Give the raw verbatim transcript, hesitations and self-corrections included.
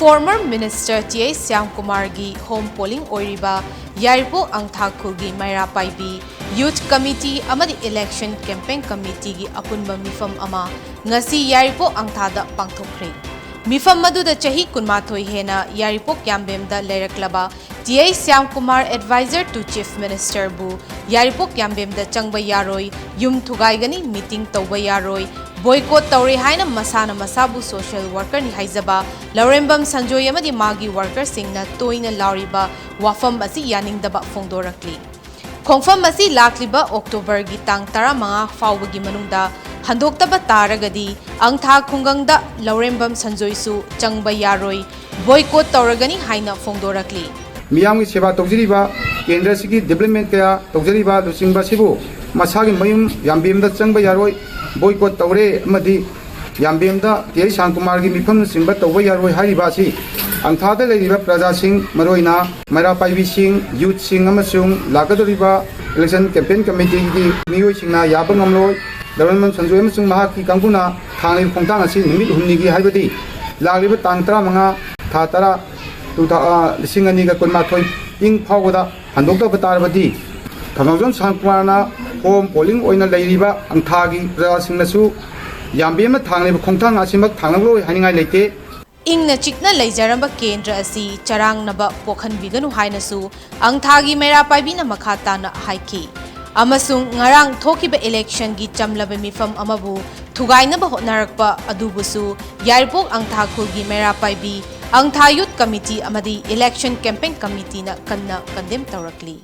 Former Minister T H ꯁ꯭ꯌꯥꯝꯀꯨꯃꯥꯔꯒꯤ home polling ꯑꯣꯏꯔꯤꯕ ꯌꯥꯏꯔꯤꯄꯣꯛ ꯑꯪꯊꯥ ꯈꯨꯜꯒꯤ ꯃꯩꯔꯥ ꯄꯥꯏꯕꯤ Youth Committee ꯑꯃꯗꯤ Election Campaign Committeeꯒꯤ ꯑꯄꯨꯟꯕ ꯃꯤꯐꯝ ꯑꯃ ꯉꯁꯤ ꯌꯥꯏꯔꯤꯄꯣꯛ ꯑꯪꯊꯥꯗ ꯄꯥꯡꯊꯣꯛꯈ꯭ꯔꯦ꯫ ꯃꯤꯐꯝ ꯑꯗꯨꯗ ꯆꯍꯤ ꯀꯨꯟꯃꯥꯊꯣꯏ ꯍꯦꯟꯅ ꯌꯥꯏꯔꯤꯄꯣꯛ ꯌꯥꯝꯕꯦꯝꯗ ꯂꯩꯔꯛꯂꯕ T H Shyamkumar, Advisor to Chief Ministerꯕꯨ ꯌꯥꯏꯔꯤꯄꯣꯛ ꯌꯥꯝꯕꯦꯝꯗ ꯆꯪꯕ ꯌꯥꯔꯣꯏ, ꯌꯨꯝ ꯊꯨꯒꯥꯏꯒꯅꯤ, meeting ꯇꯧꯕ ꯌꯥꯔꯣꯏ, boycott ꯇꯧꯔꯦ ꯍꯥꯏꯅ ꯃꯁꯥꯅ ꯃꯁꯥꯕꯨ social workerꯅꯤ ꯍꯥꯏꯖꯕ ꯂꯧꯔꯦꯝꯕꯝ ꯁꯟꯖꯣꯏ ꯑꯃꯗꯤ ꯃꯥꯒꯤ workerꯁꯤꯡꯅ ꯇꯣꯏꯅ ꯂꯥꯎꯔꯤꯕ ꯋꯥꯐꯝ ꯑꯁꯤ ꯌꯥꯅꯤꯡꯗꯕ ꯐꯣꯡꯗꯣꯔꯛꯂꯤ꯫ ꯈꯣꯡꯐꯝ ꯑꯁꯤ ꯂꯥꯛꯂꯤꯕ Octoberꯒꯤ ꯇꯥꯡ ꯇꯔꯥꯃꯉꯥ ꯐꯥꯎꯕꯒꯤ ꯃꯅꯨꯡꯗ ꯍꯟꯗꯣꯛꯇꯕ ꯇꯥꯔꯒꯗꯤ ꯑꯪꯊꯥ ꯈꯨꯡꯒꯪꯗ ꯂꯧꯔꯦꯝꯕꯝ ꯁꯟꯖꯣꯏꯁꯨ ꯆꯪꯕ ꯌꯥꯔꯣꯏ, boycott ꯇꯧꯔꯒꯅꯤ ꯍꯥꯏꯅ ꯐꯣꯡꯗꯣꯔꯛꯂꯤ꯫ ꯃꯤꯌꯥꯝꯒꯤ ꯁꯦꯕꯥ ꯇꯧꯖꯔꯤꯕ ꯀꯦꯟꯗ꯭ꯔ ꯑꯁꯤꯒꯤ development ꯀꯌꯥ ꯇꯧꯖꯔꯤꯕ ꯂꯨꯆꯤꯡꯕ ꯑꯁꯤꯕꯨ ꯃꯁꯥꯒꯤ ꯃꯌꯨꯝ ꯌꯥꯝꯕꯦꯝꯗ ꯆꯪꯕ ꯌꯥꯔꯣꯏ, boycott ꯇꯧꯔꯦ ꯑꯃꯗꯤ ꯌꯥꯝꯕꯦꯝꯗ ꯇꯤ ꯑꯩꯆ ꯁ꯭ꯌꯥꯝꯀꯨꯃꯥꯔꯒꯤ ꯃꯤꯐꯝꯅꯆꯤꯡꯕ ꯇꯧꯕ ꯌꯥꯔꯣꯏ ꯍꯥꯏꯔꯤꯕ ꯑꯁꯤ ꯑꯪꯊꯥꯗ ꯂꯩꯔꯤꯕ ꯄ꯭ꯔꯖꯥꯁꯤꯡ, ꯃꯔꯨꯑꯣꯏꯅ ꯃꯩꯔꯥ ꯄꯥꯏꯕꯤꯁꯤꯡ, youthꯁꯤꯡ ꯑꯃꯁꯨꯡ ꯂꯥꯛꯀꯗꯧꯔꯤꯕ Election Campaign Committeeꯒꯤ ꯃꯤꯑꯣꯏꯁꯤꯡꯅ ꯌꯥꯕ ꯉꯝꯂꯣꯏ꯫ ꯂꯧꯔꯦꯝꯕꯝ ꯁꯟꯖꯣꯏ ꯑꯃꯁꯨꯡ ꯃꯍꯥꯛꯀꯤ ꯀꯥꯡꯕꯨꯅ ꯊꯥꯡꯂꯤꯕ ꯈꯣꯡꯊꯥꯡ ꯑꯁꯤ ꯅꯨꯃꯤꯠ ꯍꯨꯝꯅꯤꯒꯤ, ꯍꯥꯏꯕꯗꯤ ꯂꯥꯛꯂꯤꯕ ꯇꯥꯡ ꯇꯔꯥꯃꯉꯥ, ꯊꯥ ꯇꯔꯥ, two thou-, ꯑ, ꯂꯤꯁꯤꯡ ꯑꯅꯤꯒ ꯀꯨꯟꯃꯥꯊꯣꯏ ꯏꯪ ꯐꯥꯎꯕꯗ ꯍꯟꯗꯣꯛꯇꯕ ꯇꯥꯔꯕꯗꯤ ꯊꯧꯅꯥꯎꯖꯝ ꯁ꯭ꯌꯥꯝꯀꯨꯃꯥꯔꯅ home polling ꯑꯣꯏꯅ ꯂꯩꯔꯤꯕ ꯑꯪꯊꯥꯒꯤ ꯄ꯭ꯔꯖꯥꯁꯤꯡꯅꯁꯨ ꯌꯥꯝꯕꯦꯝꯅ ꯊꯥꯡꯂꯤꯕ ꯈꯣꯡꯊꯥꯡ ꯑꯁꯤꯃꯛ ꯊꯥꯡꯂꯛꯂꯣꯏ ꯍꯥꯏꯅꯤꯡꯉꯥꯏ ꯂꯩꯇꯦ꯫ ꯏꯪꯅ ꯆꯤꯛꯅ ꯂꯩꯖꯔꯝꯕ ꯀꯦꯟꯗ꯭ꯔ ꯑꯁꯤ ꯆꯔꯥꯡꯅꯕ ꯄꯣꯛꯍꯟꯕꯤꯒꯅꯨ ꯍꯥꯏꯅꯁꯨ ꯑꯪꯊꯥꯒꯤ ꯃꯩꯔꯥ ꯄꯥꯏꯕꯤꯅ ꯃꯈꯥ ꯇꯥꯅ ꯍꯥꯏꯈꯤ꯫ ꯑꯃꯁꯨꯡ ꯉꯔꯥꯡ ꯊꯣꯛꯈꯤꯕ electionꯒꯤ ꯆꯝꯂꯕ ꯃꯤꯐꯝ ꯑꯃꯕꯨ ꯊꯨꯒꯥꯏꯅꯕ ꯍꯣꯠꯅꯔꯛꯄ ꯑꯗꯨꯕꯨꯁꯨ ꯌꯥꯏꯔꯤꯄꯣꯛ ꯑꯪꯊꯥ ꯈꯨꯜꯒꯤ ꯃꯩꯔꯥ ꯄꯥꯏꯕꯤ, ꯑꯪꯊꯥ Youth Committee ꯑꯃꯗꯤ Election Campaign Committeeꯅ ꯀꯟꯅ condemn ꯇꯧꯔꯛꯂꯤ꯫